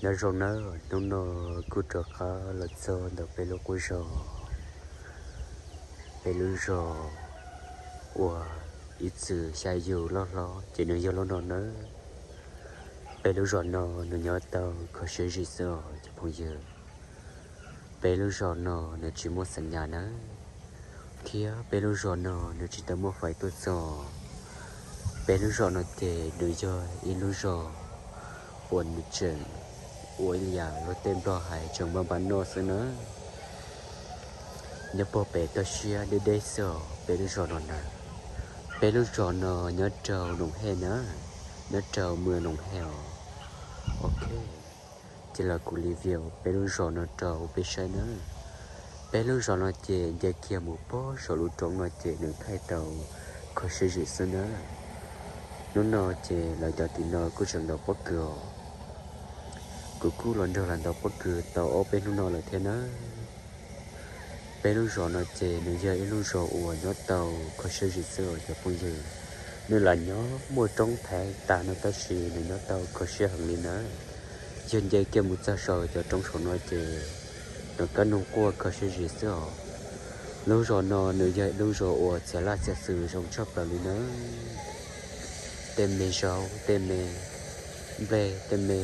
Nyob zoo nawb, hnub no kuj rov qab los txog ntawm peb lub qub zos, peb lub zos uas ib txwm xya yus loj hlob ces nws yog lub no nawb. Peb lub zos no nws nyob tau kho siab zim xwb os cov phooj ywg. Peb lub zos no nws tsis muaj xa nyas nawb, thiab peb lub zos no nws tsis tau muaj faiv tuaj txog. Peb lub zos no ces nws yog ib lub zos uas nws tseem ua ib yam luag tej nplog hais tseem npab npab noj xwb nawb. Nyob puag pem toj siab deb deb xwb os peb lub zos no na. Peb lub zos no nyob rau Noom Hej na, nyob rau mws Noom Hej os. Ok, ces los kuv review peb lub zos no rau peb saib na. Peb lub zos no ces nce kiag mus puag saum lub roob no ces nws thaij tau kho siab zim xwb na. Hnub no ces lawv cov tim no kuj tseem ntaus pob kws os. Kuv kuj los nrog lawv ntaus pob kws tau ob peb hnub no lawm thiab na. Peb lub zos no ces nws yog ib lub zos uas nyob tau kho siab zim xwb os cov phooj ywg. Nws lam nyob muaj roob thaiv tag no tab sis nws nyob tau kho siab heev li na. Yog nce kiag mus txog saum cov roob saum no ces nws kab noog quaj kho siab zim xwb os. Lub zos no nws yog ib lub zos uas txias laj txias xwm zoo tshaj plaws li na. Tej me zaub, tej me nplej, tej me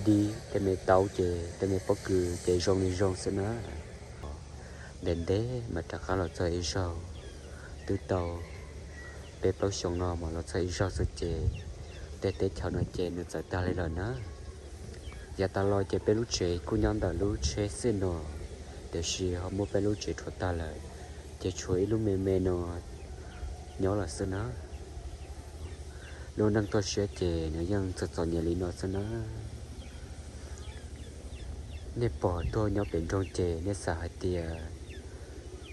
dib, tej me taub ces tej me pob kws ces zoo li zoo xwb na. Ntev ntev mas rov qab los txog ib zaug, twb tau peb plaub xyoos no mas los txog ib zaug xwb ces tej teb chaws no ces nws txawm tag li lawm na. Yav tas los ces peb lub tsev kuj nyob ntawm lub tsheb xwb no, tiam sis ho muab peb lub tsev rhuav tag lawm, ces tshuav ib lub me me no nyob lawm xwb na. Lub neej toj siab ces nws yeej txom txom nyem li no xwb na. Nej pom tuaj nyob pem nroog ces nej xav hais tias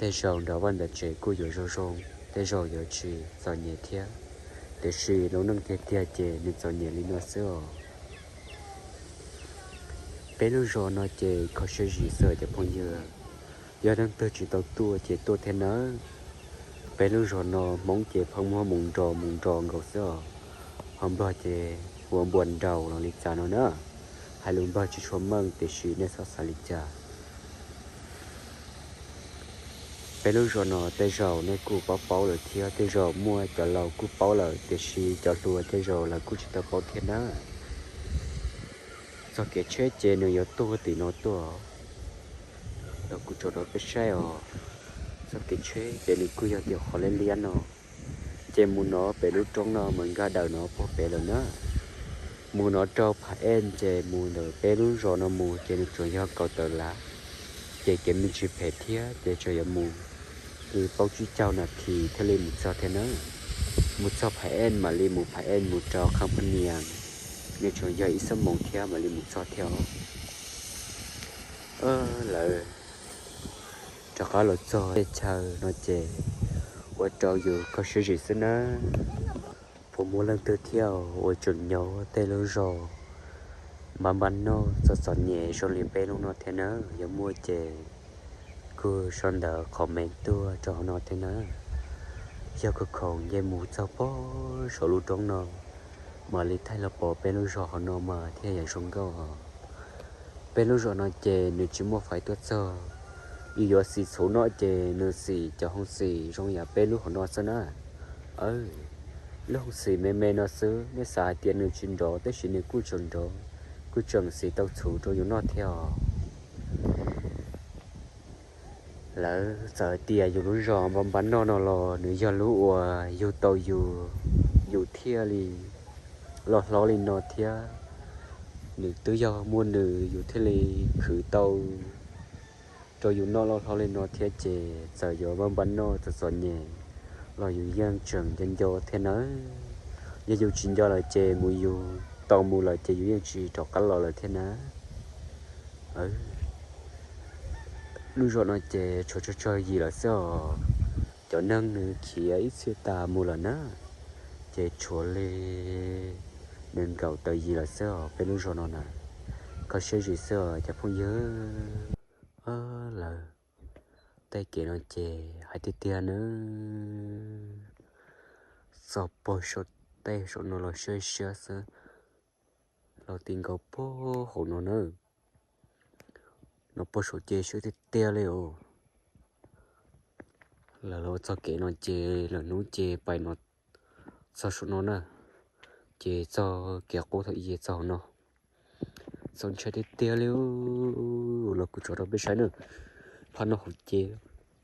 tej zaum nrog vaj nrog tsev kuj yuav zoo zoo, tej zaum yuav tsis txom nyem thiab, tiam sis lub neej tiag tiag ces nws txom nyem li no xwb os. Peb lub zos no ces kho siab zim xwb cov phooj ywg. Yog leej twg tsis tau tuaj ces tuaj thiab nawb. Peb lub zos no Hmoob ces pheej muab mus nrog mus nrog nkaus xwb os. Ho Nplog ces ua npuas nraus los li cas no na. Hais lus Nplog tsis tshua meej tiam sis nej txhob xav li cas. Peb lub zos no tej zaum nej kuj paub paub lawm thiab tej zaum muaj cov laus kuj paub lawm tiam sis cov hluas tej zaum lawv kuj tsis tau paub thiab na. Txoj kev tsheb ces nws yuav tuaj tim no tuaj, los kuv tso rau peb saib os. Txoj kev tsheb ces nws kuj yog tias qhov liab liab no, ces mus no pem lub roob no mas nkag daws no puag pem lawm na. Mus no rau Pham Ej ces mus ntawm peb lub zos no mus ces nws tsuas yog kaum tawm lav, ces kev me ntsis phem thiab ces tsuas yuav mus li plaub tsib caug nas this thiaj li mus txog thiab na. Mus txog Pham Ej mam li mus Pham Ej mus rau Kham Phab Nias, nws tsuas yog ib xuab moos thiab mam li mus txog thiab os. Lawv rov qab los txog tej chaw no ces ua rau yus kho siab zim xwb nawb. Puas muaj leej twg thiab uas tseem nyob tej lub zos npab npab noj txom txom nyem zoo li peb lub no thiab nawb? Yog muaj ces kuj sau ntawv comment tuaj rau hauv no thiab nawb. Yog kuv khoom nce mus txog puag saum lub roob no mam li thaij los pom peb lub zos hauv no mas thiaj yam zoo nkauj os. Peb lub zos no ces nws tsis muaj faiv tuaj txog. Yus yuav xim txhuv no ces nws xim cov hoob xim zoo yam peb lub hauv no xwb na. Lub hoob xim me me no xwb, nej xav hais tias nws tsis nrov tab sis nws kuj tseem nrov, kuj tseem xim tau txhuv rau yus noj thiab os. Lawv txawm hais tias yus lub zos npab npab noj no los nws yog lub uas yug tau yus, yus thiaj li loj hlob li no thiab. Nws twb yog muaj nws yus thiaj li khwv tau rau yus noj loj hlob li no thiab ces txawm yuav npab npab noj txom txom nyem los yus yeej tseem nco nco thiab nawb. Yog yus tsis nco lawm ces mus yus tau mus lawm ces yus yeej tsis rov qab los lawm thiab na. Lub zos no ces tshuav tsawg tsawg yim lawm xwb os. Cov neeg nws khiav ib txhia tas mus lawm na, ces tshuav li nees nkaum tawm yim lawm xwb os peb lub zos no na. Kho siab zim xwb os cov phooj ywg. Lawv tej kev no ces hais tiag tiag nawb, txog puag saum tej saum no los siab siab xwb. Los ti nkaus puag hauv no na. No puag saum ces siab tiag tiag li os. Lawv los ua txoj kev no ces lwm hnub ces pais no txog saum no na, ces txog kev qub thaum ub ces txog hauv no. Txaus ntshai tiag tiag li. Los kuv tso rau peb saib na, phab no hauv ces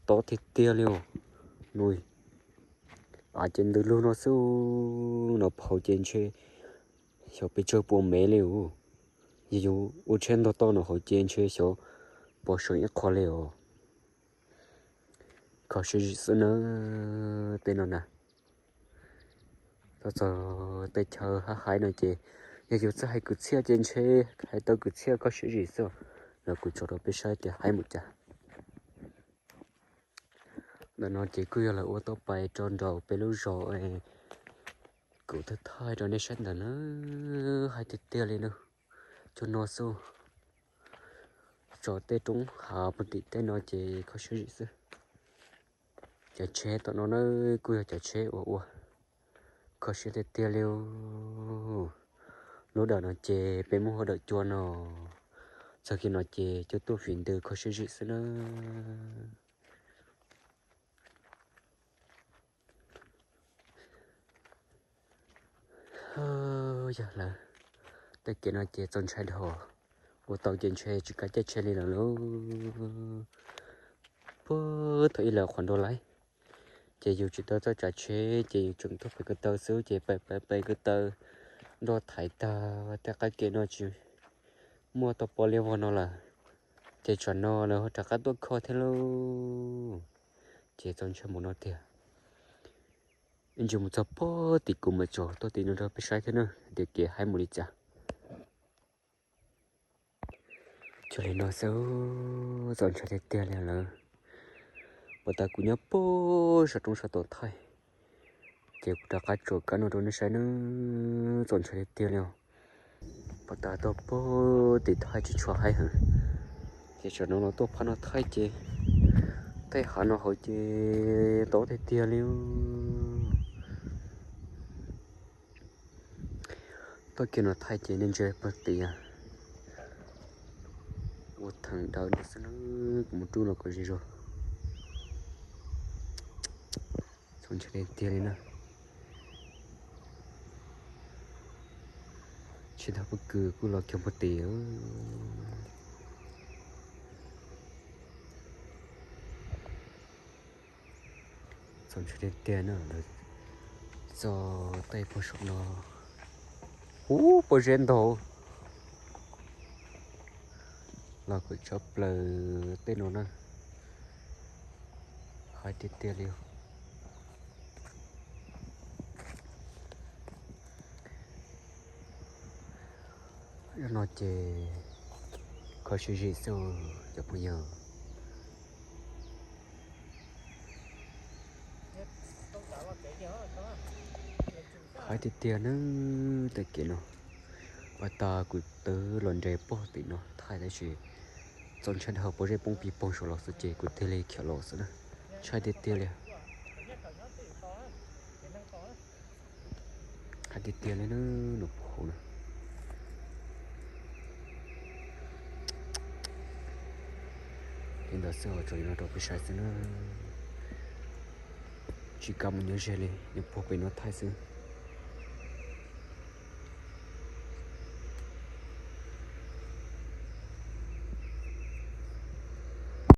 tob tiag tiag li os. Nws, av ces ntws lug no xwb, no hauv ces ntshe xyov pes tsawg pua mev li os. Yog yus ua tsheb ntog toj no hauv ces ntshe xyov pov seem ib qho li os. Kho siab zim xwb na, tej no na. Txog txog tej chaw haib haib no ces yog yus txawj hais kwv txhiaj ces ntshe hais tau kwv txhiaj kho siab zim xwb. Los kuv tso rau peb saib tias haib mus cas. Ntawm no ces kuj yog lawv ua tau pais rau nraum peb lub zos, kuv thaij thaij rau nej saib ntawm na, haib tiag tiag li na. Cov no xwb, tso tej roob hav puag tim tej no ces kho siab zim xwb. Cov tsheb tom no na kuj yog cov tsheb uas ua kho siab tiag tiag li. Lub dawm no ces peb muab hu dawm cua no, txog kiag no ces cua tuaj fim ntws kho siab zim xwb na. Yog lawm, tej kev no ces txaus ntshai dhau, ua tau ces ntshe tsis kav caij tsheb li lawm lauj. Puag thaum ub lawv qhuas nrau laib, ces yus tsis tau txawj tsav tsheb ces yus tseem tuaj pem ko taw xwb ces pem pem pem ko taw nroj thaiv tag tej qab kev no tsis muaj tau pov liab vog no lawm, ces tsam no lawv ho rov qab tuaj kho thiab lauj. Ces txaus ntshai mus no tiag. Ib ntsis mus txog puag tim kuv mam tso tuaj tim no rau peb saib thiab na, tias kev haib mus li cas. Cuag li no xwb, txaus ntshai tiag tiag li lawm. Puag ta kuv nyob puag saum roob saum tau thaij, ces kuv rov qab tso kab no rau nej saib na, txaus ntshai tiag tiag li os. Puag ta tuaj puag tim thaij tsis tshua haib heev, ces tsam no los tuaj phab no thaij ces tej hav no hauv ces tob tiag tiag li. Tuaj kiag no thaij ces nej ntsia puag tim, ua theem dawm no xwb na, kuv mus rub los kom ze zog. Txaus ntshai tiag li na. Tsis tau pob kws kuj los kiag puag tim. Txaus ntshai tiag tiag na, lawv txo tej puag saum no. Ub, pob zeb ntau. Los kom tshaj plaws tej no na. Haib tiag tiag li. Zaj no ces kho siab zim xwb cov phooj ywg. Haib tiag tiag na, tej kev no. Ua tas kuv twb los nres puag tim no thaij tab sis txaus ntshai dhau pob zeb poob pis poog saud los xwb ces kuv thiaj li khiav los xwb na. Ntshai tiag tiag li. Haib tiag tiag li na, nws puag hauv na. Li ntawd xwb, tso li no rau peb saib xwb na. Tsis kam mus nyob ze li, nyob puag pem no thaij xwb.